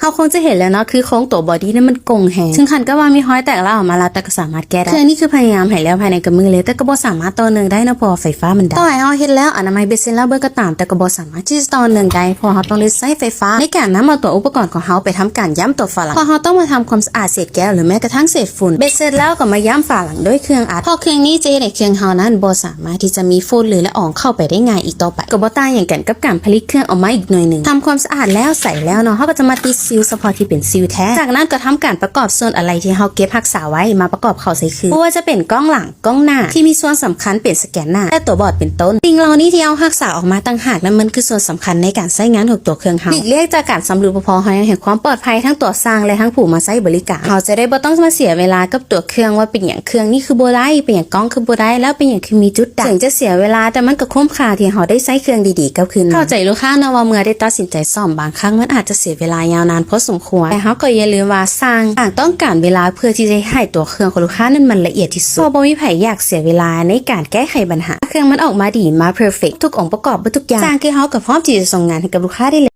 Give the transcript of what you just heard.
ເຮົາຄົງຈະເຫັນແລ້ວເນາະ ຄືໂຄງຕົວບອດດີ້ນັ້ນມັນກົງແຮງ ເຖິງຂັ້ນກັບວ່າມີຮອຍແຕກລາວອອກມາແລ້ວ ແຕ່ກໍສາມາດແກ້ໄດ້. ເຄື່ອງນີ້ຄືພະຍາຍາມໃຫ້ແລ້ວພາຍໃນກຳມືເລີຍ ແຕ່ກໍບໍ່ສາມາດຕໍ່ເນື່ອງໄດ້ເນາະ ເພາະວ່າໄຟຟ້າມັນດັບ. ຕໍ່ໃຫ້ເຮົາເຮັດແລ້ວ ອະນາໄມເບັດເສັດແລ້ວເບີດກໍຕາມ ແຕ່ກໍບໍ່ສາມາດທີ່ຈະຕໍ່ເນື່ອງໄດ້ ເພາະເຮົາຕ້ອງໄດ້ໃຊ້ໄຟຟ້າໃນການນຳເອົາຕົວອຸປະກອນຂອງເຮົາໄປທຳການຢ້ຳຕົວຝາຫຼັງ ເພາະເຮົາຕ້ອງມາທຳຄວາມສະອາດເສດແກ້ວ ຫຼືແມ້ກະທັ່ງເສດຝຸ່ນ. ເບັດເສັດແລ້ວກໍມາຢ້ຳຝາຫຼັງດ້ວຍເຄື່ອງອັດ ເພາະເຄື່ອງນີ້ຈະເຮັດໃຫ້ເຄື່ອງເຮົານັ້ນບໍ່ສາມາດທີ່ຈະມີຝຸ່ນ ຫຼືລະອອງເຂົ້າໄປໄດ້ງ່າຍອີກຕໍ່ໄປ. ກໍບໍ່ຕ່າງຫຍັງກັນກັບການຜະລິດເຄື່ອງອອກມາອີກໜ່ວຍໜຶ່ງ. ທຳຄວາມສະອາດແລ້ວ ໃສ່ແລ້ວເນາະ ເຮົາກໍຈະມາຕິດຊີວສະເພາະທີ່ເປັນຊີວແທ້. ຈາກນັ້ນກໍທຳການປະກອບສ່ວນອາໄລທີ່ເຮົາເກັບຮັກສາໄວ້ມາປະກອບເຂົ້າໃສ່ຄືນ ບໍ່ວ່າຈະເປັນກ້ອງຫຼັງ, ກ້ອງໜ້າທີ່ມີສ່ວນສຳຄັນເປັນສະແກນໜ້າ ແລະ ຕົວບອດເປັນຕົ້ນ. ສິ່ງເຫຼົ່ານີ້ທີ່ເຮົາຮັກສາອອກມາຕ່າງຫາກນັ້ນ ມັນຄືສ່ວນສຳຄັນໃນການໃຊ້ງານຂອງຕົວເຄື່ອງເຮົາ. ຫຼີກລ່ຽງຈາກການຊຳລຸດ ເພາະເຮົາຍັງໃຫ້ຄວາມປອດໄພທັງຕົວຊ່າງ ແລະ ທັງຜູ້ມາໃຊ້ບໍລິການ. ເຮົາຈະໄດ້ບໍ່ຕ້ອງມາເສຍເວລາກັບຕົວເຄື່ອງວ່າເປັນຫຍັງເຄື່ອງນີ້ຄືບໍ່ໄດ້, ເປັນຫຍັງກ້ອງຄືບໍ່ໄດ້, ແລ້ວເປັນຫຍັງຄືມີຈຸດດ່າງ. ເຖິງຈະເສຍເວລາ ແຕ່ມັນກໍຄຸ້ມຄ່າທີ່ເຮົາໄດ້ໃຊ້ເຄື່ອງດີໆກັບຄືນມາ. ເຂົ້າໃຈລູກຄ້າເນາະວ່າເມື່ອໄດ້ຕັດສິນໃຈສ້ອມ ບາງຄັ້ງມັນອາດຈະເສຍເວລາຍາວນານພໍສົມຄວນ, ແຕ່ເຮົາກໍຢ່າລືມວ່າຊ່າງຕ່າງຕ້ອງການເວລາເພື່ອທີ່ຈະເຮັດໃຫ້ຕົວເຄື່ອງຂອງລູກຄ້ານັ້ນມັນລະອຽດທີ່ສຸດ, ເພາະບໍ່ມີໃຜຢາກເສຍເວລາໃນການແກ້ໄຂບັນຫາ. ເຄື່ອງມັນອອກມາດີ, ມາເພີເຟັກ, ທຸກອົງປະກອບເບິດທຸກຢ່າງ, ຊ່າງຄືເຮົາກໍພ້ອມທີ່ຈະສົ່ງງານໃຫ້ກັບລູກຄ້າໄດ້ເລີຍ.